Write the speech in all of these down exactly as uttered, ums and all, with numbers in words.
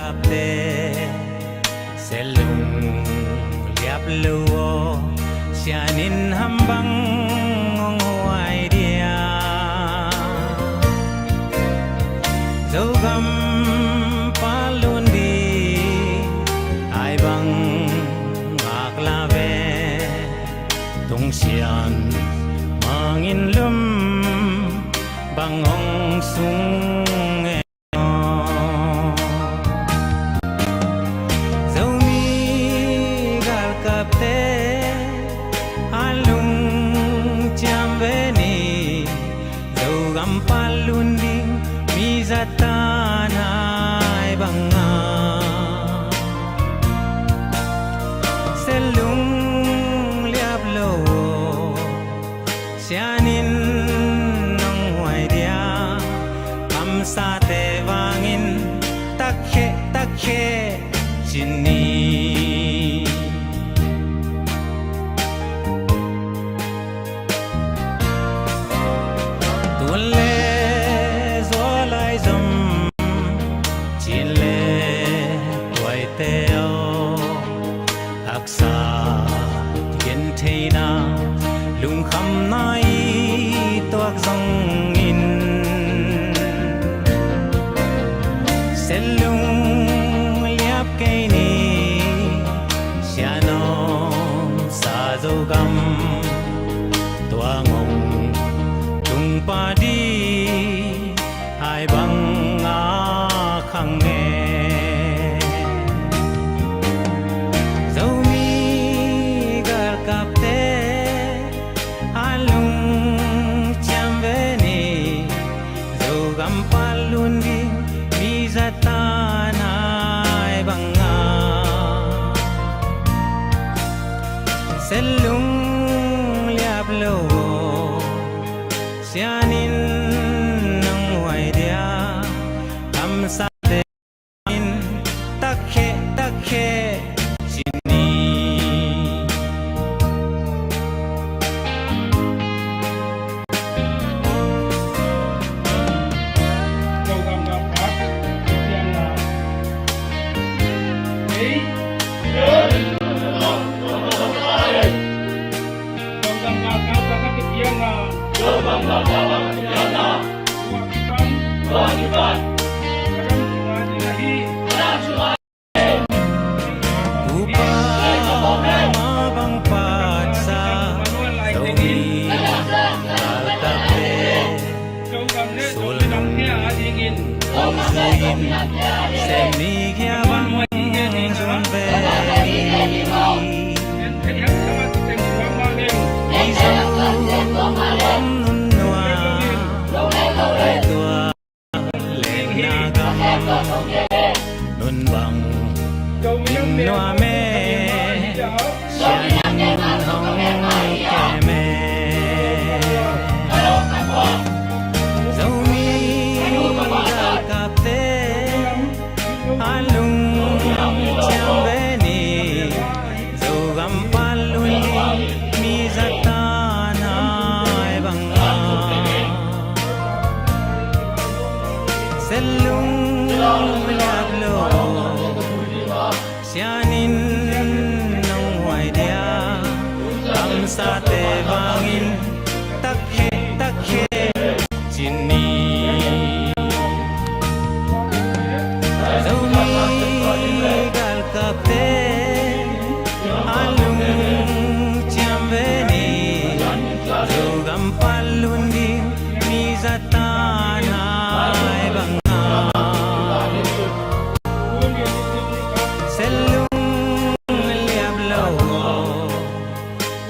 Te selung liap lo aw, sianin ham bang hong huai dia. Zogam palun di ai bang ngak la ve, tung sian mangin lum bang hong sung e. Zomi galkapte a lungciam ve ni, Zogam palun ding mi zatan ai banga. Selung liap lo, sianin nong huai dia, kamsate vangin takhe takhe cin ni. Tun le zualai zom, cin le tuaite aw, haksa gentheina, lungkhamna i tuak zongin, selung liap kei ni, sianom sa Zogam, tua ngong tung pa di ai bang a khang e. Zomi galkapte a lungciam ve ni, Zogam palun ding mi zatan ai banga. Selung liap lo, sianin nong huai dia, kamsate in takhe takhe cin ni. Upa ma bang patsa, Zomi galkapte sulnung suin, semi kia bang zun ve. Mizo om nun nua, tua lengna gam nun bang lim nua me. Sian hong kem e. Zomi galkapte a lungciam ve ni, Zogam palun ding mi zatan ai banga. Selung liap lo, sianin nong huai dia, kamsate vangin takhe takhe cin ni. Zomi galkapte a lungciam ve ni, Zogam palun ding mi zatan ai banga. Selung liap lo,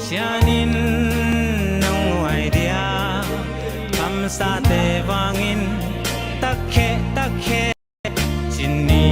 sianin nong huai dia, kamsate vangin takhe takhe cin ni.